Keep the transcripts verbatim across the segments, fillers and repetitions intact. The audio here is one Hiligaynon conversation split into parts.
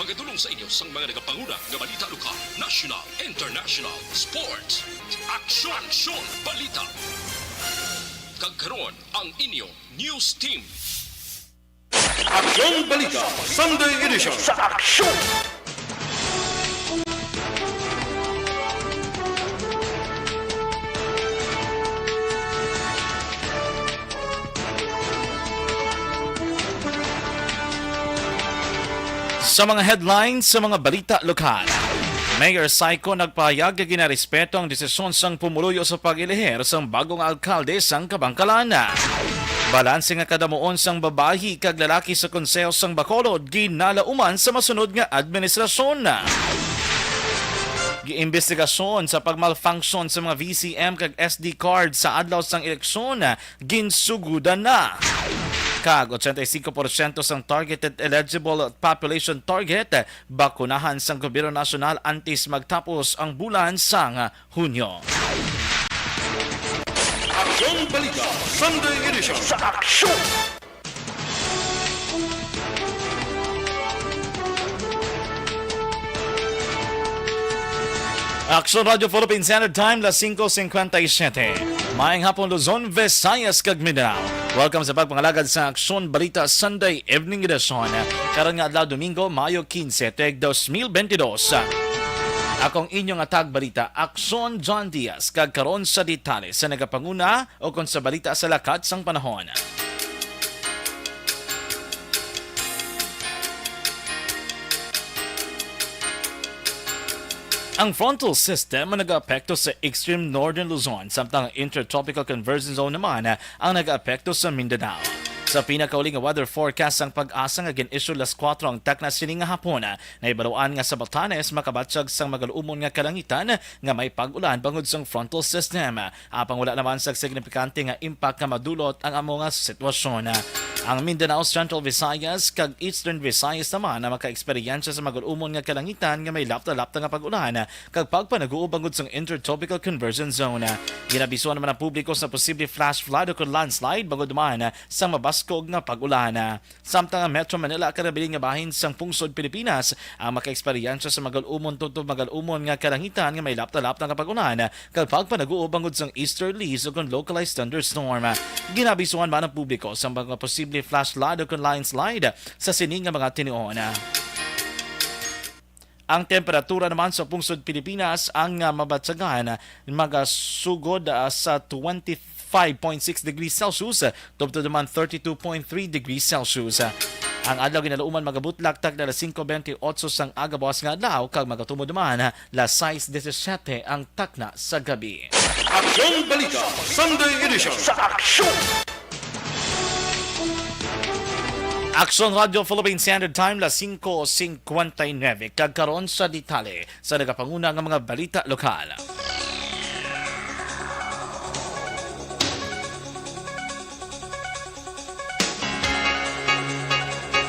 Gadulong sa inyo sang mga nagapanguna nga balita lokal, national, international, sports, aksyon, aksyon, balita. Kag karon, ang inyo news team. Aksyon Balita Sunday Edition. Sa aksyon! Sa mga headlines sa mga balita lokal, Mayor Saiko nagpahayag nga ginarespeto ang desisyon sang pumuluyo sa pag-elehir sang bagong alkalde sang Kabangkalan. Balanse nga kadamuon sang babayi kag lalaki sa Konseho sang Bacolod ginalauman sa masunod nga administrasyon. Giimbestigasyon sa pagmalfunction sa mga V C M kag S D card sa adlaw sang eleksyon ginsugudan na. Kag ochenta y cinco porsyento sang targeted eligible population target bakunahan sang gobyerno nasyonal antes magtapos ang bulan sang Hunyo. Aksyon Balita Sunday Edition. Sa aksyon! Aksyon Radyo Philippine Standard Time, las singko singkwenta y siyete. Maayong hapon, Luzon, Visayas, kag Mindanao. Welcome sa pagpangalagad sa Aksyon Balita Sunday Evening Edition. Karon nga adlaw, Domingo, Mayo quince, tuig dos mil bentidós. Akong inyong atag balita, Aksyon John Diaz, kag karon sa detalye sa nagapanguna o kon sa balita sa lakat sang panahon. Ang frontal system ang nagaapekto sa extreme northern Luzon, samtang ang intertropical conversion zone naman ang nagaapekto sa Mindanao. Sa pinakauli nga weather forecast sang PAGASA nga gin-issue las kuwatro ang takna sini nga hapon, nahibaluan nga sa Batanes makabatyag sang magaluumon nga kalangitan nga may pag-ulan bangod sang frontal system. Apang wala naman sa signifikante nga impact nga madulot ang amo nga sitwasyon. Ang Mindanao, Central Visayas, kag Eastern Visayas naman ang makaeksperyensya sa magul-umon nga kalangitan nga may lapta-lapta nga pag-ulan kag pagpanaguob bangod sang intertropical conversion zone. Ginabisuan naman ang publiko sa posible flash flood o kon landslide bangod man sa mabaskog nga pag-ulan. Samtang ang Metro Manila kag nabilin nga bahin sang pungsod Pilipinas ang makaeksperyensya sa magal-umon tubtob magal-umon nga kalangitan nga may lapta-lapta nga pag-ulan kag pagpanaguob bangod sang easterlies o kon localized thunderstorm. Ginabisuhan man ang publiko sa mga posible flash flood o kon landslide sa sini nga mga tinuon. Ang temperatura naman sa pungsod Pilipinas ang, ah, mabatyagan magasugod, ah, sa twenty-five point six degrees Celsius, tubtob naman thirty-two point three degrees Celsius. Ang adlaw ginaluuman magabutlak takna alas singko benti otso sang aga buas nga adlaw kag magatumod naman alas sais disisiete ang takna sa gabi. Aksyon Balita Sunday Edition. Sa aksyon! Aksyon Radyo Philippine Standard Time, las singko singkwenta y nuebe. Kag karon sa detalye sa nagapanguna nga mga balita lokal.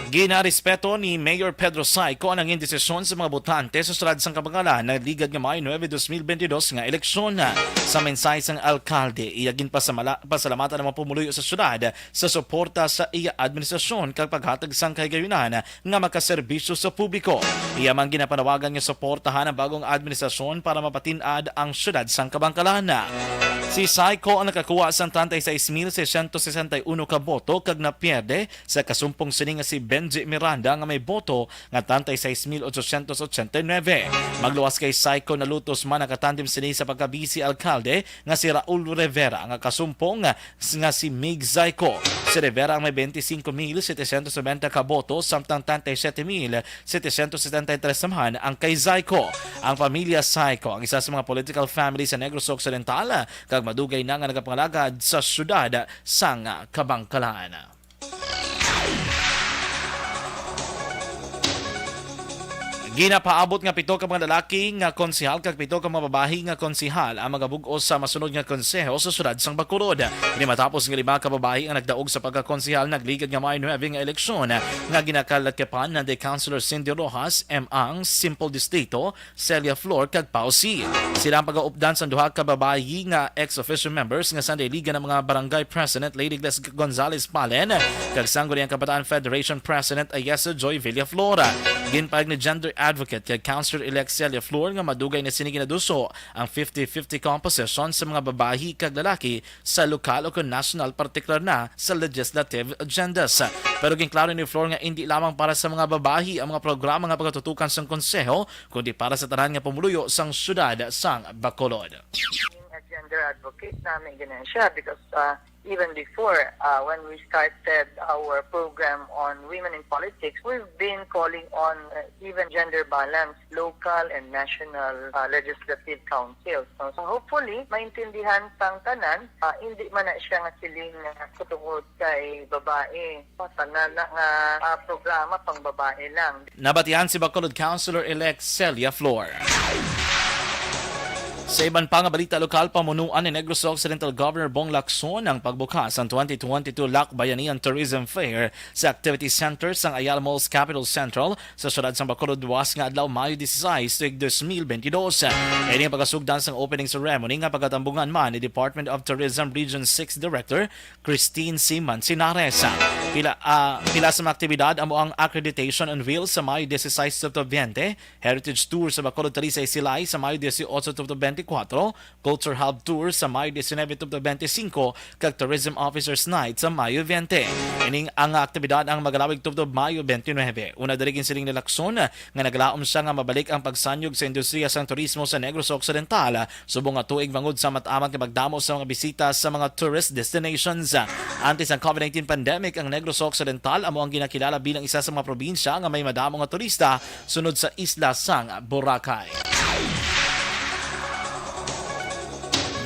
Ginarespeto ni Mayor Pedro Saico ang nangin desisyon sa mga botante sa siyudad sang Kabangalan nga ligad nga Mayo nuebe, dos mil bentidós nga eleksyon. Sa mensahe sang alkalde, iya ginpasamala-, pasalamatan ang mga pumuluyo sa siyudad sa suporta sa iya administrasyon kag paghatag sang kahigayunan nga makaserbisyo sa publiko. Iya man ginapanawagan nga suportahan ang bagong administrasyon para mapatin-ad ang siyudad sang Kabankalan. Si Saico ang nakakuha sang treinta y seis mil seiscientos sesenta y uno ka boto kag napierde sa kasumpong sini nga si Benji Miranda nga may boto nga treinta y seis mil ochocientos ochenta y nuebe. Magluwas kay Saico, nalutos man nakatandem sini sa pagka-vice alkalde nga si Raul Rivera nga kasumpong nga si Mig Saico. Si Rivera ang may bente singko mil setecientos noventa ka boto, samtang treinta y siete mil setecientos setenta y tres naman ang kay Saico. Ang pamilya Saico ang isa sa mga political family sa Negros Occidental, kag madugay na nga nagapangalagad sa siyudad sang Kabankalan. Ginapaabot nga pito ka mga lalaki nga konsehal kag pito ka mga babayi nga konsehal ang magabug-os sa masunod nga konseho sa siyudad sang Bacolod. Ini matapos nga lima ka babayi ang nagdaog sa pagkakonsehal nagligad nga May nuebe nga eleksyon nga ginakalakipan ni Councilor Cindy Rojas, M. Ang, Simple Distrito, Celia Flor kag Pao C. Sila ang pagaupdan sang duha ka babayi nga ex-officio members nga Sanday Liga ng mga Barangay President Lady Gles Gonzales Palen kag Sangguniang Kabataan Federation President Ayesa Joy Villaflor. Ginpahayag ni gender advocate kag Councilor-elect Celia Flor nga madugay na sini ginaduso ang fifty fifty composition sa mga babayi kag lalaki sa lokal o kon national, partikular na sa legislative agendas. Pero ginklaro ni Flor nga indi lamang para sa mga babayi ang mga programa nga pagatutukan sang konseho, kundi para sa tanan nga pumuluyo sang siyudad sang Bacolod. A gender advocate namin ganun siya because uh, even before uh, when we started our program on women in politics, we've been calling on uh, even gender balance local and national uh, legislative councils. So, so hopefully, maintindihan sang tanan, uh, hindi man na siya nga siling uh, kutungod kay babae. Tanan na nga uh, programa pang babae lang. Nabatian si Bacolod Councilor-elect Celia Flor. Sa iban pa nga balita lokal, pamunuan ni Negros Occidental Governor Bong Lacson ang pagbukas sang twenty twenty-two Lakbayanihan Tourism Fair sa Activity Center sang Ayala Malls Capitol Central sa siyudad sang Bacolod luwas nga adlaw, Mayo dieciséis, tuig dos mil bentidós. Ini ang pagkasugdan sang opening ceremony nga pagatambungan man ni Department of Tourism Region six Director Christine C. Mancinares. Pila, ah, pila sa mga aktibidad amo ang accreditation unveil sa Mayo dieciséis tubtob twenty, Heritage Tour sa Bacolod Talisay Silay sa Mayo dieciocho tubtob twenty-four, Culture Hub Tour sa Mayo diecinuebe tubtob twenty-cinco, kag Tourism Officers Night sa Mayo twenty. Ining ang aktibidad ang magalawig tubtob Mayo twenty-nine. Una diri ginsiling ni Lacson nga naglaom siya nga mabalik ang pagsanyog sa industriya sang turismo sa Negros Occidental subong nga tuig bangod sa mat-amat nga pagdamo sa mga bisita sa mga tourist destinations. Antes ang COVID nineteen pandemic, ang Negros Occidental amo ang ginakilala bilang isa sa mga probinsya nga may madamo nga turista sunod sa isla sang Boracay.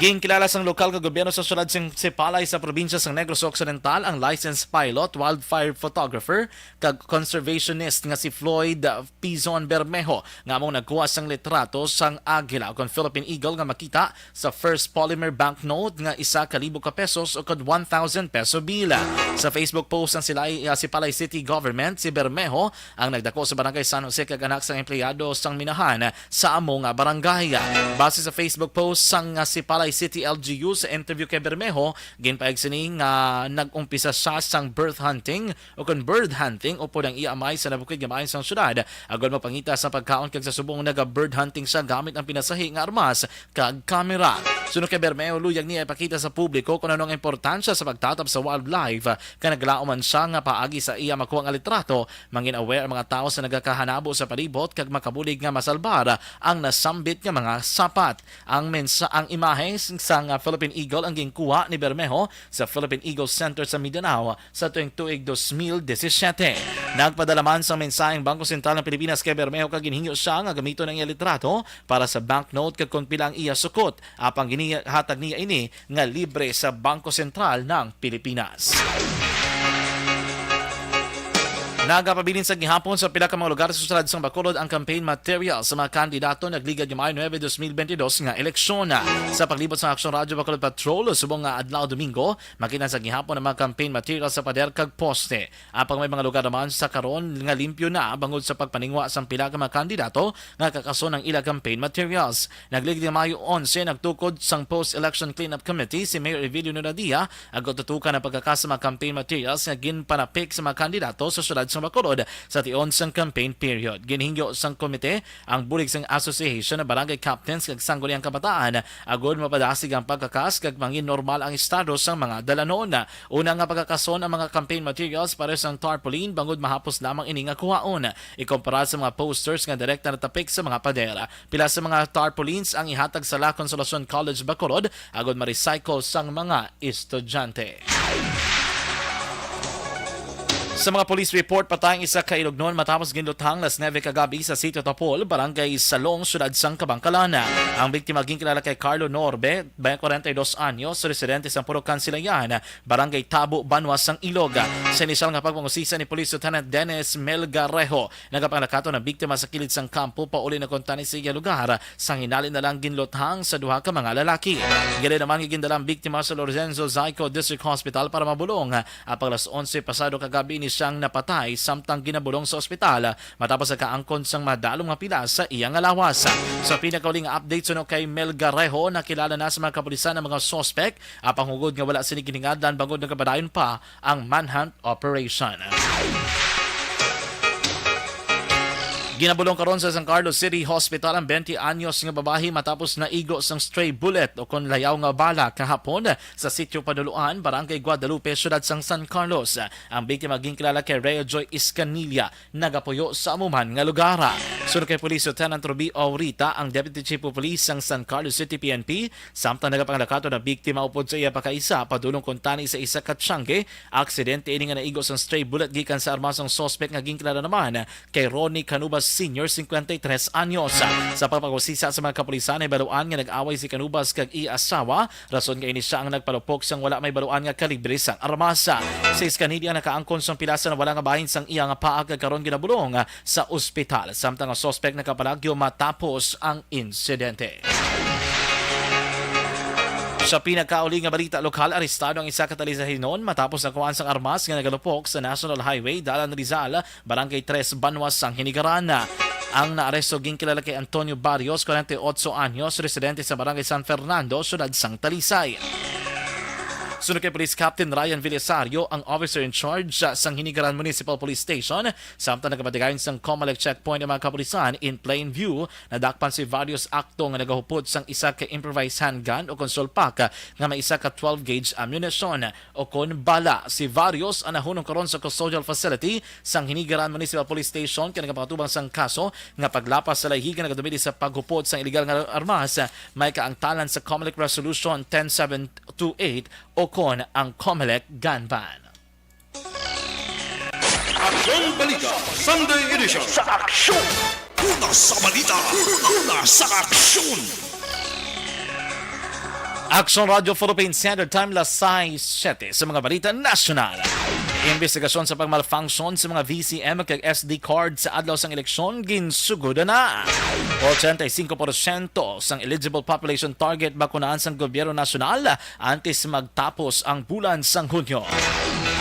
Ginkilala sang lokal nga gobyerno sa siyudad sing Sipalay sa probinsya sang Negros Occidental ang licensed pilot, wildfire photographer, kag conservationist nga si Floyd Pizon Bermejo nga amo nagkuha sang litrato sang agila o kon Philippine Eagle nga makita sa first polymer banknote nga isa ka libo ka pesos o kon one thousand peso bill. Sa Facebook post ang Silay, ah, Sipalay City Government, si Bermejo ang nagdako sa Barangay San Jose kag anak sang empleyado sang minahan sa amo nga barangay. Base sa Facebook post sang, ah, Sipalay City L G U sa interview kay Bermejo, ginpahayag sini nga nag-umpisa siya sang birth hunting o kon bird hunting upod ang iya amay sa nabukid nga maayo sang syudad, agod magpangita sa pagkaon kag sa subong naga-bird hunting siya gamit ang pinasahi nga armas kag kamera. Suno kay Bermejo, luyag niya ipakita sa publiko kon ano ang importansya sa pagtatap sa wildlife, kag naglaom man siya nga paagi sa iya makuha nga litrato, mangin-aware ang mga tawo sa nagakahanabo sa palibot kag makabulig nga masalbar ang nasambit nga mga sapat. Ang mensa-, ang imahe sang, ah, Philippine Eagle ang ginkuha ni Bermejo sa Philippine Eagle Center sa Mindanao sa tuig, tuig dos mil disisiete. Nagpadala man sang mensahe ang Bangko Sentral ng Pilipinas kay Bermejo kag ginhingyo siya nga gamiton ang iya litrato para sa banknote kag kon pila ang iya sukot. Apang ginihatag niya ini nga libre sa Bangko Sentral ng Pilipinas. Nagapabilin sa gihapon sa pila ka mga lugar sa siyudad sang Bacolod ang campaign material sa mga kandidato nagligad nga Mayo nuebe, dos mil bentidós nga eleksyon. Sa paglibot sa Aksyon Radyo Bacolod Patrol, subong nga adlaw Domingo, makita sa gihapon ang mga campaign material sa pader kag poste. Apang may mga lugar naman sa karon nga limpyo na bangod sa pagpaningwa sang pila ka mga kandidato nga kakason ang ila campaign materials. Nagligad nga Mayo onse, nagtukod sang Post-Election Cleanup Committee si Mayor Evilio Nunadia, agod tutukan ang pagkakas sa mga campaign materials nga ginpanapik sa mga kandidato sa siyudad sa Bacolod sa tion sang campaign period. Ginhingyo sang komite ang bulig sang Association of Barangay Captains kag Sangguniang Kabataan agod mapadasig ang pagkakas kag mangin normal ang estado sang mga dalanon. Una nga pagkakason ang mga campaign materials pares sang tarpaulin bangod mahapos lamang ini nga kuhaon. Ikumpara sa mga posters nga direkta natapik sa mga pader. Pila sa mga tarpaulins ang ihatag sa La Consolacion College Bacolod agod ma-recycle sang mga estudyante. Sa mga police report, patay ang isa ka Ilognon matapos ginluthang las nuebe kagabi sa Sitio Tapol, Barangay Salong, Syudad sang Kabankalan. Ang biktima ginkilala kay Carlo Norbe, may kwarenta y dos anyos, residente sa Purok Kansilayan, Barangay Tabo, Banwa sang Ilog. Sa inisyal nga pagpangusisa ni Police Lieutenant Dennis Melgarejo, nagapanglakaton ang biktima sa kilid sang kampo pauli na kuntani sa iya lugar, sang hinali na lang ginluthang sa duha ka mga lalaki. Ginhatagan naman nga gindala ang biktima sa Lorenzo Zayco District Hospital para mabulong. Apang alas onse pasado kagabi ini siyang napatay samtang ginabulong sa ospital matapos nakaangkon sang madalom nga pila sa iya nga lawas. Sa pinakauli nga update suno kay Melgarejo, nakilala na sa mga kapulisan ang mga suspek, apang hungod nga wala sini ginhingadlan bangod nagapadayon pa ang manhunt operation. Ginabulong karon sa San Carlos City Hospital ang twenty anyos nga babayi matapos naigo sang stray bullet o kon layaw nga bala kahapon sa Sitio Panuluan, Barangay Guadalupe, Syudad sang San Carlos. Ang biktima ginkilala kay Rhea Joy Escanilla, nagapuyo sa amo man nga lugar. Suno kay Police Lieutenant Ruby Aurita, ang Deputy Chief of Police sang San Carlos City P N P, samtang nagapanglakaton ang biktima upod sa iya pakaisa padulong kuntani sa isa ka tiyangge. Aksidente ini nga naigo sang stray bullet gikan sa armas ang suspek nga ginkilala naman kay Ronnie Canubas Senior, cincuenta y tres anyos. Sa pagpangusisa sa mga kapulisan, nahibaluan nga nag-away si Canubas kag iya asawa, rason nga ini sia ang nagpalupok sang wala mahibaluan nga kalibre sang armas. Si Escanilla nakaangkon sang pila sa nawala nga bahin sang iya nga paa kag karon ginabulong sa ospital, samtang ang suspek nakapalagyo matapos ang insidente. Sa pinakauli nga balita lokal, arestado ang isa ka talisaynon matapos nakuhaan sang armas nga nagalupok sa National Highway, Dalan Rizal, Barangay Tres, Banwa sang Hinigaran. Ang naaresto ginkilala kay Antonio Barrios, kwarenta y otso anyos, residente sa Barangay San Fernando, Syudad sang Talisay. Suno kay Police Captain Ryan Villasario, ang officer in charge sa sang Hinigaran Municipal Police Station, samtang nagapatigayon sang Comelec checkpoint ang mga kapulisan in plain view, nadakpan si Barrios akto nga nagahupot sang isa ka improvised handgun o kon sulpak nga may isa ka twelve gauge ammunition o kon bala. Si Barrios ang nahunong karon sa custodial facility sang Hinigaran Municipal Police Station kay nagapakatubang sang kaso nga paglapas sa lahi nga nagadumili sa paghupot sang iligal nga armas, may kaangtalan sa Comelec Resolution ten seven two eight o kon ang Comelec Gun Ban. Aksyon Balita Sunday Edition. Sa aksyon! Una sa balita, una sa aksyon! Aksyon Radyo Philippine Standard Time, las sais siyete sa mga balita nasyonal. Investigasyon sa pagmalfunction sa mga V C M kag S D card sa adlaw sang eleksyon ginsugod na. Ochenta y cinco porsyento sang eligible population target bakunahan sang gobyerno nasyonal antes magtapos ang bulan sang Hunyo.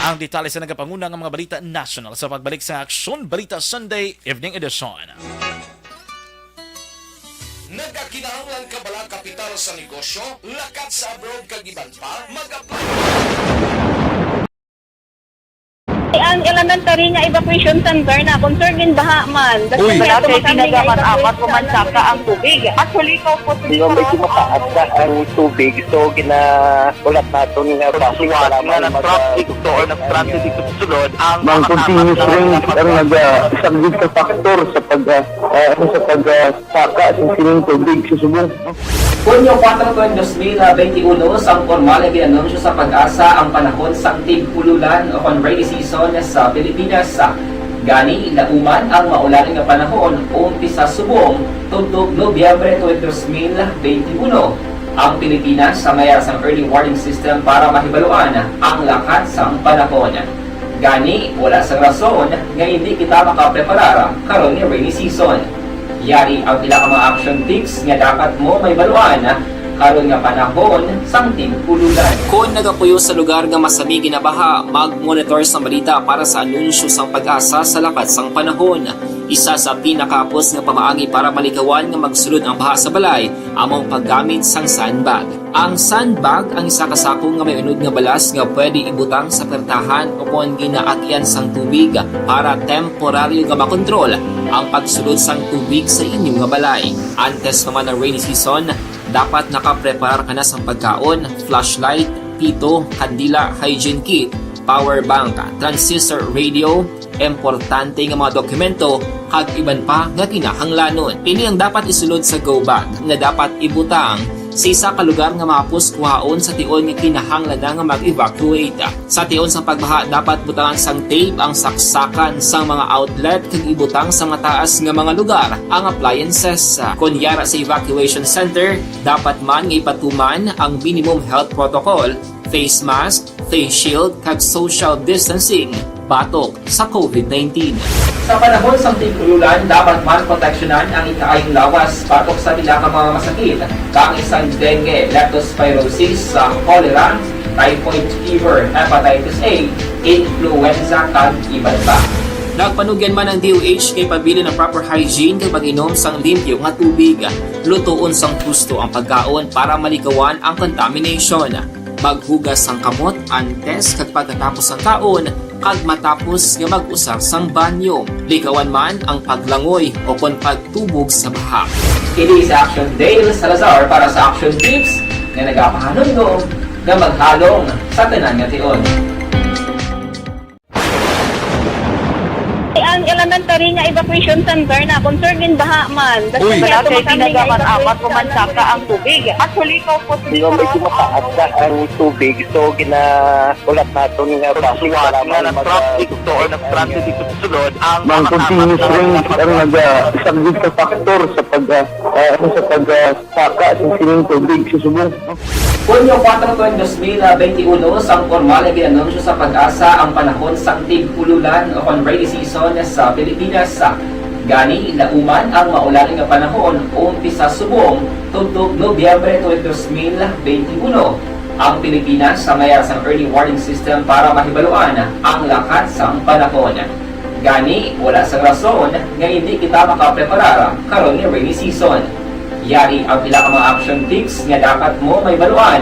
Ang detalye sa nagapanguna nga mga balita nasyonal sa pagbalik sa Aksyon Balita Sunday Evening Edition. Nagakinahanglan ka bala kapital sa negosyo? Lakat sa abroad kag iban pa? Mag-apply. Ang elementary nga evacuation center na, concern din baha man. Uy. Wala kay tinaga man apat o man saka ang tubig. Actually, ko po. Di ba, medyo mataas na ang tubig, so gina-, ulat naton nga traffic, nga mag-, nag-traffic to or nag-transit dito sa sulod, ang mga continuous rain ang nag-, ah, isang big factor sa pag, ah, ah, ano, sa pag, ah, saka sa sining tubig sa subong. Hunyo kuwatro, dos mil benti-uno, sang pormal nga gin-anunsyo sa PAGASA ang panahon sang tig-ululan o kon rainy season sa Pilipinas. Gani, nauman ang maulan nga panahon, umpisa subong, tubtob Nobyembre tuig dos mil benti-uno. Ang Pilipinas sa mayara sang early warning system para mahibaluan ang lakat sang panahon. Gani, wala sang rason nga indi kita makapreparar karon nga rainy season. Yari ang pila ka mga action tips nga dapat mo mahibaluan karon nga panahon sang tig-ululan. Kon nagapuyo sa lugar nga masami ginabaha, mag-monitor sang balita para sa anunsyo sang PAGASA sa lakat sang panahon. Isa sa pinakahapos nga pamaagi para malikawan nga magsulod ang baha sa balay amo ang paggamit sang sandbag. Ang sandbag ang isa ka sako nga may unod nga balas nga pwede ibutang sa pertahan o kon ginaagyan sang tubig para temporaryo nga makontrol ang pagsulod sang tubig sa inyo nga balay. Antes pa man ang rainy season, dapat nakapreparar ka na sang pagkaon, flashlight, pito, kandila, hygiene kit, power bank, transistor radio, importante nga mga dokumento, kag iban pa nga kinahanglanon. Ini ang dapat isulod sa go bag nga dapat ibutang sa isa ka lugar nga mahapos kuhaon sa tion nga kinahanglan na nga mag-evacuate. Sa tion sang pagbaha, dapat butangan sang tape ang saksakan sang mga outlet kag ibutang sa mataas nga mga lugar ang appliances. Kon yara sa evacuation center, dapat man nga ipatuman ang minimum health protocol, face mask, face shield, kag social distancing batok sa COVID nineteen. Sa panahon sang tig-ululan, dapat man proteksyonan ang ikaayong lawas batok sa pila ka mga masakit, kaangay sang dengue, leptospirosis, sa cholera, typhoid fever, hepatitis A, influenza, kag iban pa. Nagpanugyan man ang D O H nga ipabilin ang proper hygiene kag pag-inom sang limpyo nga tubig. Lutoon sang husto ang pagkaon para malikawan ang contamination. Maghugas sang kamot antes kag pagkatapos sang kaon kag matapos nga mag-usar sang banyo. Likawan man ang paglangoy o kon pagtubog sa baha. Kini si Action Dale Salazar para sa Action Tips nga nagapahanumdom nga maghalong sa tanan nga tion. Ang elementary nga evacuation center na concern din baha man. Uy. Wala kay tinaga man amat o mansaka ang tubig. Actually, ikaw po, di ba, medyo mataas na ang tubig, so ginaulat naton nga basi para nga mag-, nag-traffic to or nag-transit dito sa sulod ang mga continuous rain ang nag-, ah, isang big factor sa pag, ah, ah, ano, sa pag, ah, saka sa sining tubig sa subong. Hunyo kuwatro tuig dos mil benti uno, sang pormal nga gin-anunsyo sa PAGASA ang panahon sang tig-ululan o kon rainy season sa Pilipinas. Gani, lauman ang maulan nga panahon umpisa subong tubtob Nobyembre tuig dos mil benti uno. Ang Pilipinas may ara sang early warning system para mahibaluan ang lakat sang panahon. Gani, wala sang rason nga indi kita makapreparar karon nga rainy season. Yari ang pila ka mga action tips nga dapat mo mahibaluan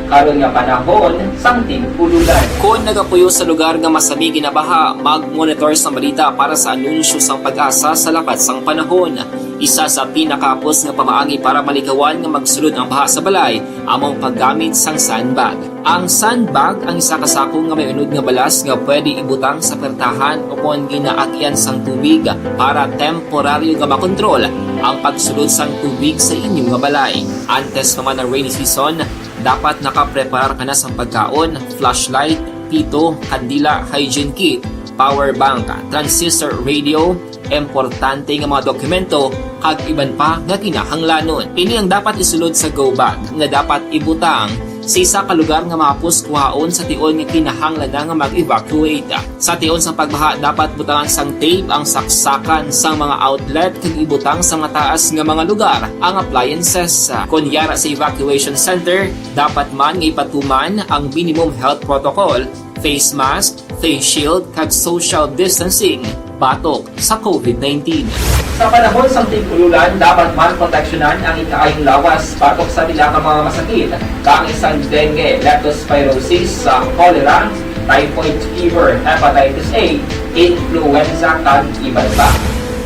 karon nga panahon sang tig-ululan. Kon nagapuyo sa lugar nga masami ginabaha, mag-monitor sang balita para sa anunsyo sang PAGASA sa lakat sang panahon. Isa sa pinakahapos nga pamaagi para malikawan nga magsulod ang baha sa balay amo ang paggamit sang sandbag. Ang sandbag ang isa ka sako nga may unod nga balas nga pwede ibutang sa pertahan o kon ginaagyan sang tubig para temporaryo nga makontrol ang pagsulod sang tubig sa inyo nga balay. Antes pa man ang rainy season, dapat nakapreparar ka na sang pagkaon, flashlight, pito, kandila, hygiene kit, power bank, transistor radio, importante nga mga dokumento, kag iban pa nga kinahanglanon. Ini ang dapat isulod sa go bag nga dapat ibutang sa isa ka lugar nga mahapos kuhaon sa tion nga kinahanglan na nga mag-evacuate. Sa tion sang pagbaha, dapat butangan sang tape ang saksakan sang mga outlet kag ibutang sa mataas nga mga lugar ang appliances. Kon yara sa evacuation center, dapat man nga ipatuman ang minimum health protocol, face mask, face shield, kag social distancing batok sa COVID nineteen. Sa panahon sang tig-ululan, dapat man proteksyonan ang ikaayong lawas batok sa pila ka mga masakit, kaangay sang dengue, leptospirosis, sa cholera, typhoid fever, hepatitis A, influenza, kag iban pa.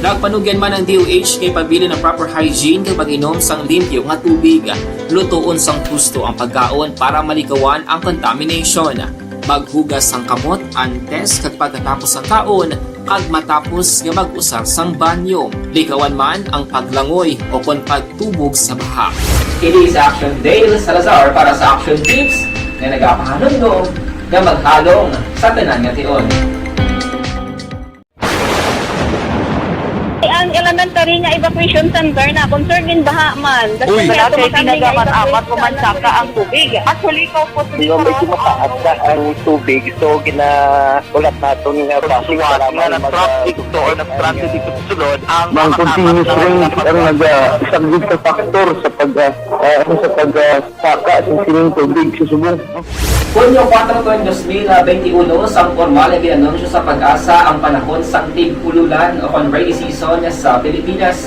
Nagpanugyan man ang D O H nga ipabilin ang proper hygiene kag pag-inom sang limpyo nga tubig. Lutoon sang husto ang pagkaon para malikawan ang contamination. Maghugas sang kamot antes kag pagkatapos sang kaon, kag matapos nga mag-usar sang banyo. Likawan man ang paglangoy o kon pagtubog sa baha. Kini si Action Dale Salazar para sa Action Tips nga nagapahanumdom nga maghalong sa tanan nga tion. Ang elementary nga evacuation center na concern din baha man. Uy. Wala kay tinaga man amat o mansaka ang tubig. Actually, ikaw po, di ba, medyo mataas na ang tubig, so ginaulat naton nga basi para nga man nag-traffic to or nag-transit dito sa sulod ang mga continuous rain ang nag-, ah, isang big factor sa pag, ah, ah, ano, sa pag, ah, saka sa sining tubig sa subong. Hunyo kuwatro tuig dos mil benti uno, sang pormal nga gin-anunsyo sa PAGASA ang panahon sang tig-ululan o kon rainy season sa Pilipinas.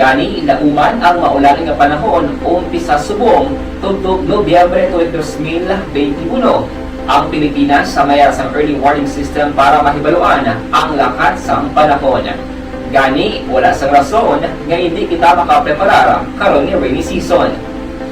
Gani, lauman ang maulan nga panahon umpisa subong tubtob Nobyembre tuig dos mil benti uno. Ang Pilipinas may ara sang early warning system para mahibaluan ang lakat sang panahon. Gani, wala sang rason nga indi kita makapreparar karon nga rainy season.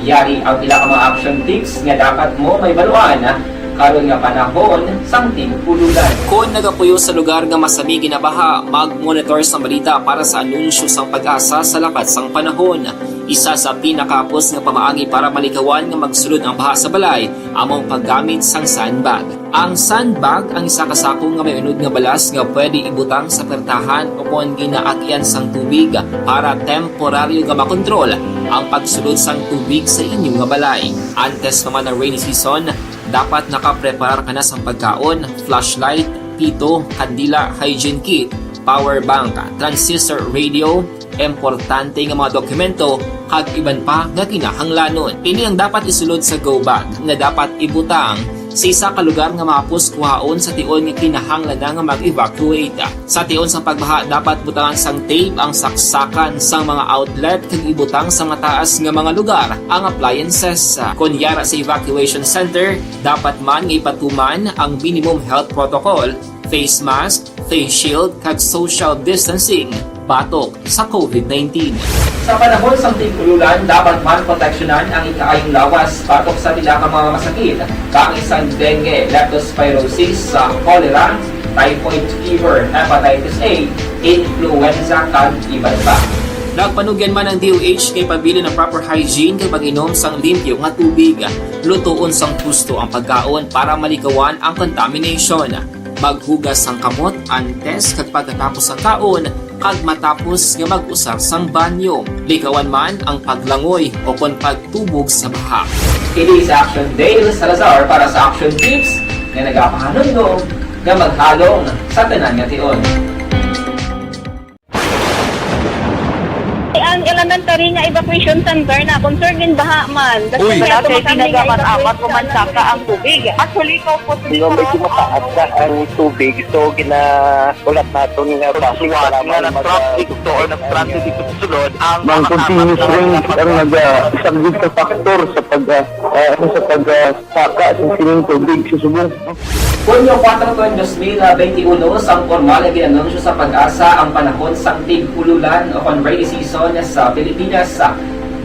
Yari ang pila ka mga action tips nga dapat mo mahibaluan karon nga panahon sang tig-ululan. Kon nagapuyo sa lugar nga masami ginabaha, mag-monitor sang balita para sa anunsyo sang PAGASA sa lakat sang panahon. Isa sa pinakahapos nga pamaagi para malikawan nga magsulod ang baha sa balay amo ang paggamit sang sandbag. Ang sandbag ang isa ka sako nga may unod nga balas nga pwede ibutang sa pertahan o kon ginaagyan sang tubig para temporaryo nga makontrol ang pagsulod sang tubig sa inyo nga balay. Antes pa man ang rainy season, dapat nakapreparar ka na sang pagkaon, flashlight, pito, kandila, hygiene kit, power bank, transistor radio, importante nga mga dokumento, kag iban pa nga kinahanglanon. Ini ang dapat isulod sa go bag nga dapat ibutang sa isa ka lugar nga mahapos kuhaon sa tion nga kinahanglan na nga mag-evacuate. Sa tion sa pagbaha, dapat butangan sang tape ang saksakan sang mga outlet kag ibutang sa mataas nga mga lugar ang appliances. Kon yara sa evacuation center, dapat man nga ipatuman ang minimum health protocol, face mask, face shield, kag social distancing batok sa covid nineteen. Sa panahon sang tig-ululan, dapat man proteksyonan ang ikaayong lawas batok sa pila ka mga masakit, kaangay sang dengue, leptospirosis, sa cholera, typhoid fever, hepatitis A, influenza, kag iban pa. Nagpanugyan man ang D O H nga ipabilin ang proper hygiene kag pag-inom sang limpyo nga tubig. Lutoon sang husto ang pagkaon para malikawan ang contamination. Maghugas sang kamot antes kag pagkatapos sang kaon kag matapos nga mag-usar sang banyo. Likawan man ang paglangoy o kon pagtubog sa baha. Kini si Action Dale Salazar para sa Action Tips nga nagapahanumdom nga maghalong sa tanan nga tion. Ang elementary nga evacuation center na concern din baha man. Uy. Wala kay ginagamat-amat o mansaka ang tubig. Actually, ikaw po, hindi ko mataas na ang tubig. So, gina-, ulat naton nga basi nga para nag-traffic to or nag-stranded dito sa sulod ang mga continuous rain ang naga-, isa gid ka factor sa pag, ah, ah, ano, sa pag, ah, saka sa sining tubig sa subong. Hunyo kuwatro, dos mil benti uno, sang pormal nga gin-anunsyo sa PAGASA ang panahon sang tig-ululan o kon rainy season sa Pilipinas.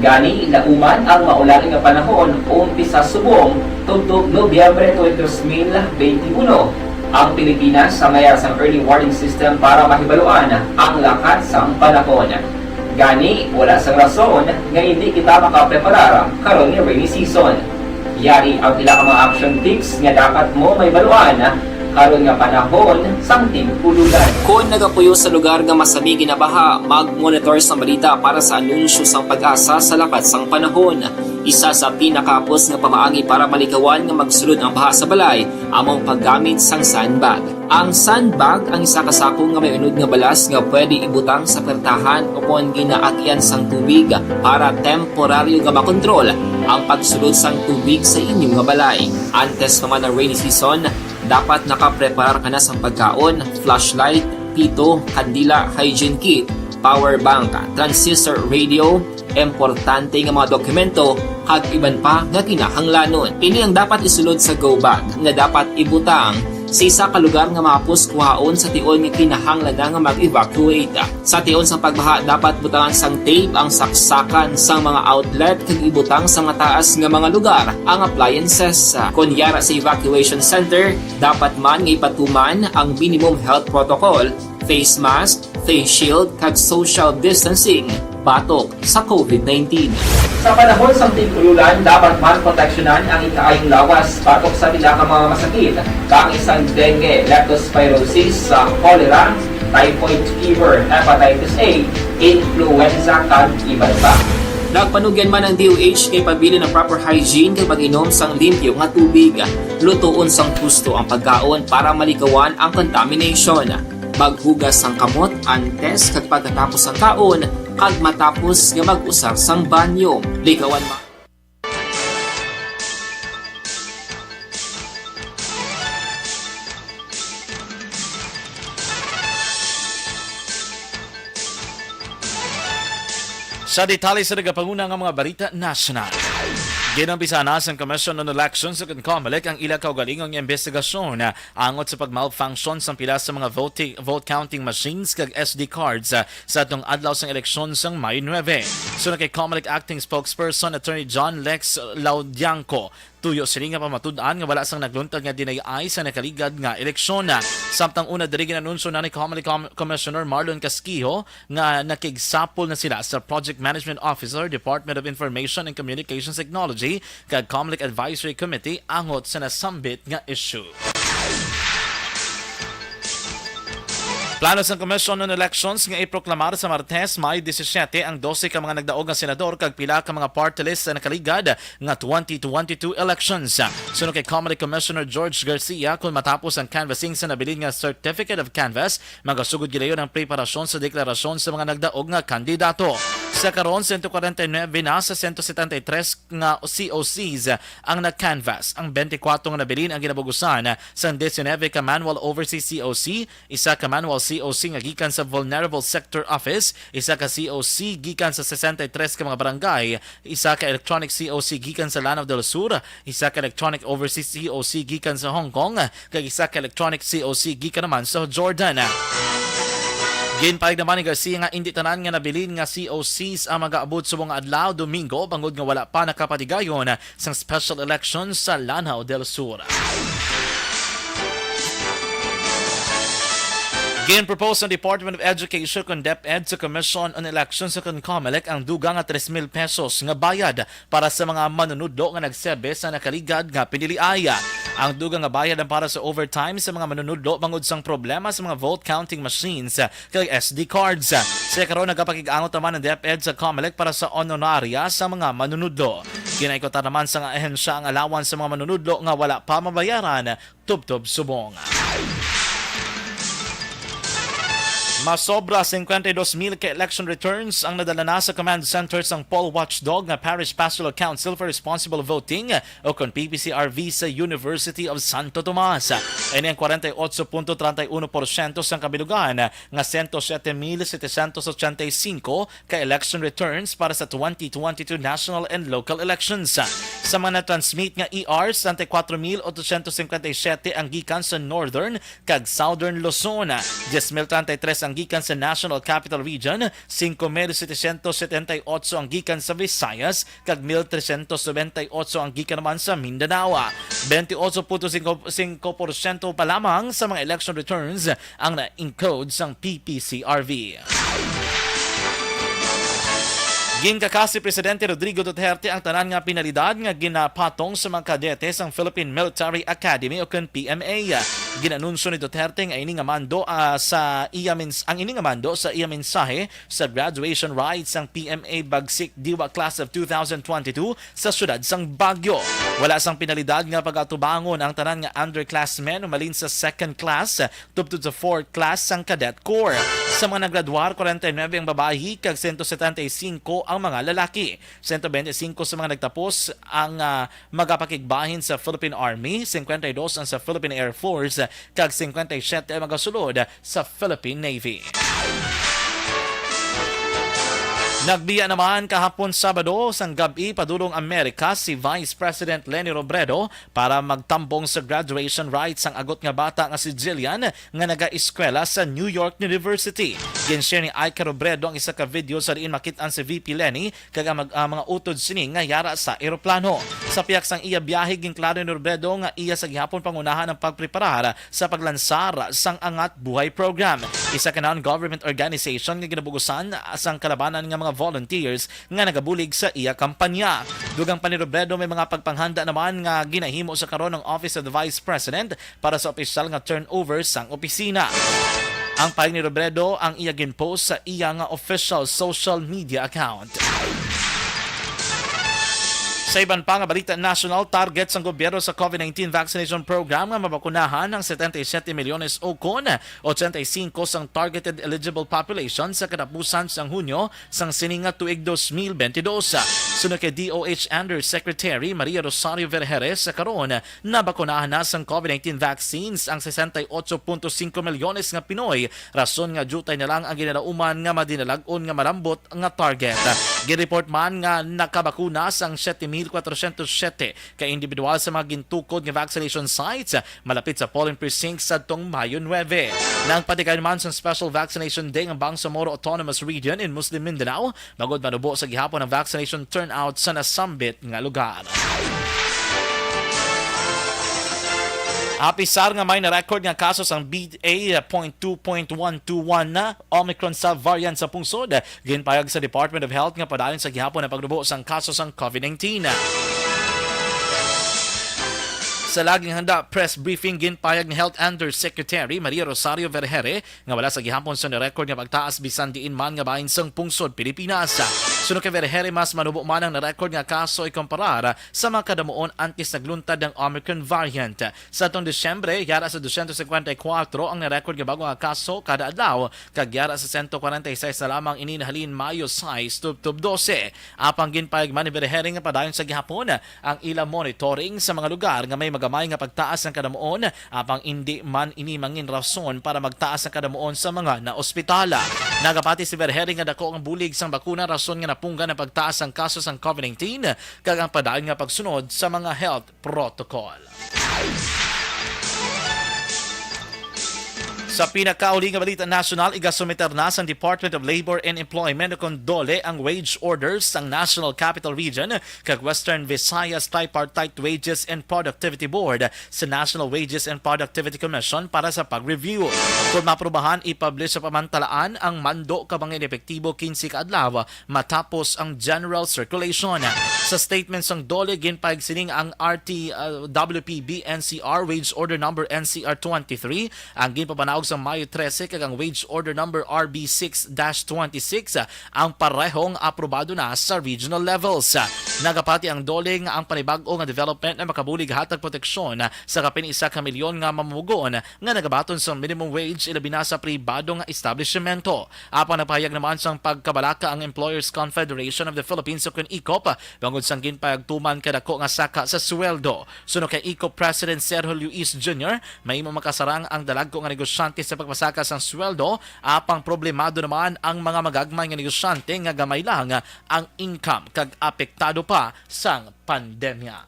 Gani, lauman ang maulan nga panahon, umpisa subong tubtob Nobyembre twenty, dos mil benti uno. Ang Pilipinas sa mayar sang early warning system para mahibaluan ang lakat sang panahon. Gani, wala sang rason nga hindi kita makapreparar karon nga rainy season. Yari ang pila ka mga action tips nga dapat mo mahibaluan karon nga panahon sang tig-ululan. Kon nagapuyo sa lugar nga masami ginabaha, mag-monitor sang balita para sa anunsyo sang PAGASA sa lakat sang panahon. Isa sa pinakahapos nga pamaagi para malikawan nga magsulod ang baha sa balay amo ang paggamit sang sandbag. Ang sandbag ang isa ka sako nga may unod nga balas nga pwede ibutang sa pertahan o kon ginaagyan sang tubig para temporaryo nga makontrol ang pagsulod sang tubig sa inyo nga balay. Antes pa man ang rainy season, dapat nakapreparar ka na sang pagkaon, flashlight, pito, kandila, hygiene kit, power bank, transistor radio, importante nga mga dokumento, kag iban pa nga kinahanglanon. Ini ang dapat isulod sa go bag nga dapat ibutang sa isa ka lugar nga mahapos kuhaon sa tion nga kinahanglan na nga mag-evacuate. Sa tion sang pagbaha, dapat butangan sang tape ang saksakan sang mga outlet kag ibutang sa mataas nga mga lugar ang appliances. Kon yara sa evacuation center, dapat man nga ipatuman ang minimum health protocol, face mask, face shield, kag social distancing batok sa covid nineteen. Sa panahon sang tig-ululan, dapat man proteksyonan ang ikaayong lawas batok sa pila ka mga masakit, kaangay sang dengue, leptospirosis, sa cholera, typhoid fever, hepatitis A, influenza, kag iban pa. Nagpanugyan man ang D O H nga ipabilin ang proper hygiene kag pag-inom sang limpyo nga tubig. Lutoon sang husto ang pagkaon para malikawan ang contamination. Maghugas sang kamot antes kag pagkatapos sang kaon, kag matapos nga mag-usar sang banyo. Likawan ma- Sa detalye sa nagapanguna nga mga balita nasyonal, ginumpisahan na sang Commission on Elections o kon COMELEC ang ila kaugalingong imbestigasyon angot sa pag-malfunction sang pila sa mga voting, vote counting machines kag S D cards, ah, sa atong adlaw sang eleksyon sang Mayo nuebe. Suno kay COMELEC Acting Spokesperson Attorney John Lex Laudianco, Tuyo sini nga pamatud-an nga wala sang nagluntad nga deny sa nakaligad nga eleksyon. Samtang una diri, gin-anunsyo na ni Comelec Com-, Commissioner Marlon Casquijo nga nakigsapol na sila sa Project Management Officer, Department of Information and Communications Technology, kag Comelec Advisory Committee angot sa nasambit nga issue. Plano sang Commission on Elections nga iproklamar sa Martes, May disisiete, ang dose ka mga nagdaog nga senador kag pila ka mga party list sa nakaligad nga twenty twenty-two elections. Suno kay Comelec Commissioner George Garcia, kung matapos ang canvassing sa nabilin nga Certificate of Canvass, magasugod gilayon ang preparasyon sa deklarasyon sa mga nagdaog nga kandidato. Sa karon, sento kwarenta y nuebe na sa sento setenta y tres nga C O Cs ang nag-canvass. Ang twenty-four nga nabilin ang ginabugusan sang diecinuebe ka manual overseas C O C, isa ka manual C O C nga gikan sa Vulnerable Sector Office, isa ka C O C gikan sa sesenta y tres ka mga barangay, isa ka electronic C O C gikan sa Lanao del Sur, isa ka electronic overseas C O C gikan sa Hong Kong, kag isa ka electronic C O C gikan naman sa Jordan. Ginpahayag naman ni Garcia nga indi tanan nga nabilin nga C O Cs ang magaabot subong nga adlaw, Domingo, bangod nga wala pa nakapatigayon sang special election sa Lanao del Sur. Gin-propose ng Department of Education kon DepEd sa Commission on Elections sa kon Comelec ang dugang nga tres mil pesos nga bayad para sa mga manunudlo nga nagserbe sa nakaligad nga piniliay. Ang dugang nga bayad ang para sa overtime sa mga manunudlo bangod sang problema sa mga vote counting machines kag S D cards. Sa karon, nagapakig-angot naman ang DepEd sa Comelec para sa honoraria sa mga manunudlo. Ginaikutan naman sang ahensya ang allowance sa mga manunudlo nga wala pa mabayaran tubtob subong. Masobra cincuenta y dos mil ka election returns ang nadala na sa command center sang poll watchdog nga Parish Pastoral Council for Responsible Voting o kon P P C R V sa University of Santo Tomas. Ini ang kwarenta y otso punto treinta y uno porsyento sang kabilugan nga sento siete mil setecientos ochenta y cinco ka election returns para sa twenty twenty-two national and local elections. Sa mga na-transmit nga E Rs, treinta y cuatro mil ochocientos cincuenta y siete ang gikan sa Northern kag Southern Luzon, diez mil treinta y tres ang gikan sa National Capital Region, cinco mil setecientos setenta y ocho ang gikan sa Visayas, kag mil trescientos noventa y ocho ang gikan naman sa Mindanao. Twenty-ocho punto singko, singko porsyento pa lamang sa mga election returns ang na-encode sang P P C R V. Ginkakasi Presidente Rodrigo Duterte ang tanan nga penalidad nga ginapatong sa mga kadete sang Philippine Military Academy o kon P M A. Ginanunsyo ni Duterte nga ini nga mando, ah, sa iya mins-, ang ini nga mando sa iya mensahe sa graduation rites sang P M A Bagsik Diwa Class of two thousand twenty-two sa siyudad sang Baguio. Wala sang penalidad nga pagatubangon ang tanan nga underclassmen umalin sa second class tubtob sa fourth class sang Cadet Corps. Sa mga naggraduar, kwarenta y nuebe ang babayi kag sento setenta y singko ang mga lalaki. Sento bente singko sa mga nagtapos ang, ah, magapakigbahin sa Philippine Army, singkwenta y dos ang sa Philippine Air Force, kag singkwenta y siyete ang magasulod sa Philippine Navy. Nagbiya naman kahapon Sabado sang gab-i padulong Amerika si Vice President Leni Robredo para magtambong sa graduation rites sang agot nga bata nga si Jillian nga nagaeskwela sa New York University. Gin-share ni Ike Robredo ang isa ka video sa diin makit-an si V P Leni kag ang mag-, ang mga utod sini nga yara sa eroplano. Sa pihak sang iya biyahe, ginklaro ni Robredo nga iya sa gihapon pangunahan ang pagpreparar sa paglansar sang Angat Buhay Program, isa ka non-government organization nga ginabugusan sang kalabanan nga mga volunteers nga nagabulig sa iya kampanya. Dugang pa ni Robredo, may mga pagpanghanda naman nga ginahimo sa karon ang Office of the Vice President para sa opisyal nga turnover sang opisina. Ang pahayag ni Robredo ang iya ginpost sa iya nga official social media account. Sa iban pa nga balita nasyonal, target sang gobyerno sa COVID nineteen vaccination program nga mabakunahan ang setenta y siete milyones o kon ochenta y singko sang targeted eligible population sa katapusan sang Hunyo sang sini nga tuig dos mil bentidós. Suno kay D O H Undersecretary Maria Rosario Vergeres, sa karon, nabakunahan na sang COVID nineteen vaccines ang sesenta y ocho punto singko milyones nga Pinoy, rason nga diutay na lang ang ginalauman nga madinalag-on nga malambot nga target. Ginreport man nga nakabakuna sang siyete mil kwatrocientos siyete ka individual sa mga gintukod nga vaccination sites malapit sa polling precincts sadtong Mayo nuebe. Nagpatigay naman sang Special Vaccination Day ang Bangsamoro Autonomous Region in Muslim Mindanao, bangod manubo sa gihapon ang vaccination turnout sa nasambit nga lugar. Apisar nga may na-record nga kaso sang B A point two point one two one na Omicron subvariant sa pungsod, ginpayag sa Department of Health nga padayon sa gihapon ang pagnubo sang kaso sang COVID nineteen. Sa laging handa press briefing, ginpayag ni Health Undersecretary Maria Rosario Vergeire nga wala sa gihapon sa na-record nga pagtaas bisan diin man nga bahin sang pungsod Pilipinas. Suno kay Vergeire, mas manubo man ang na-record nga kaso ikumparar sa mga kadamuon antes nagluntad ang Omicron variant. Sa atong Disyembre, yara sa dosyentos singkwenta y kuwatro ang na-record nga bag-o nga kaso kada adlaw, kag yara sa sento kwarenta y seis na lamang ini nahalin Mayo sais tubtob dose. Apang ginpayag man ni Vergeire nga padayon sa gihapon ang ila monitoring sa mga lugar nga may magamay nga pagtaas sang kadamuon, apang indi man ini mangin rason para magtaas ang kadamuon sa mga naospital. Nagapati si Vergeire nga dako ang bulig sang bakuna rason nga napunggan ang pagtaas sang kaso sang COVID nineteen kag ang padayon nga pagsunod sa mga health protocol. Sa pinakauli nga balita nasyonal, igasumiter na sang Department of Labor and Employment o kon DOLE ang wage orders sang National Capital Region kag Western Visayas Tripartite Wages and Productivity Board sa National Wages and Productivity Commission para sa pag-review. Kung maaprubahan, ipublish sa pamantalaan ang mando ka mga inepektibo kinse ka adlaw matapos ang general circulation. Sa statement sang DOLE, ginpahigsining ang R T, uh, W P B N C R Wage Order Number N C R twenty-three ang ginpapanaog sa Mayo trese kag ang Wage Order Number R B six dash twenty-six, uh, ang parehong aprobado na sa regional levels. Nagapati ang DOLE nga ang panibag-o nga development na makabulig hatag proteksyon sa kapin isa ka milyon nga mamumugon nga nagabaton sa minimum wage, ilabi na sa pribado nga establishmento. Apang nagpahayag naman sang pagkabalaka ang Employers Confederation of the Philippines o kon icop bangod sang ginpayagtuman kadako nga saka sa sweldo. Suno kay icop President Sergio Luis Junior, mahimo makasarang ang dalagko nga negosyante sa pagpasaka sang sweldo, apang problemado naman ang mga magagmay nga negosyante nga gamay lang ang income kag apektado pa sang pandemya.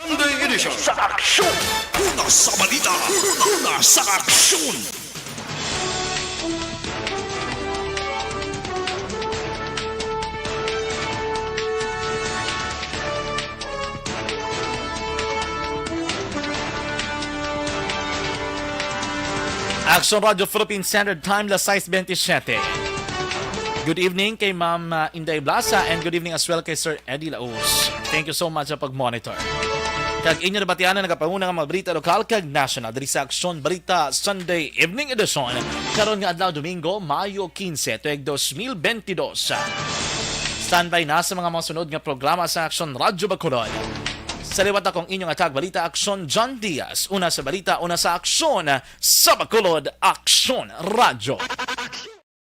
Sunday Edition sa Aksyon. Una sa balita, una sa aksyon. Aksyon Radyo Philippine Standard Time, las sais bentisiete. Good evening kay Ma'am, uh, Inday Blasa, and good evening as well kay Sir Eddie Laus. Thank you so much sa pag-monitor. Kag inyo nabatian ang nagapanguna nga mga balita lokal kag national diri sa Aksyon Balita Sunday Evening Edition karon nga adlaw, Domingo, Mayo kinse, tuig dos mil bentidós. Standby na sa mga, mga sunod nga programa sa Aksyon Radyo Bacolod. Sa liwat, akong inyong atag balita, Aksyon John Diaz. Una sa balita, una sa aksyon, sa Bacolod, Aksyon Radyo.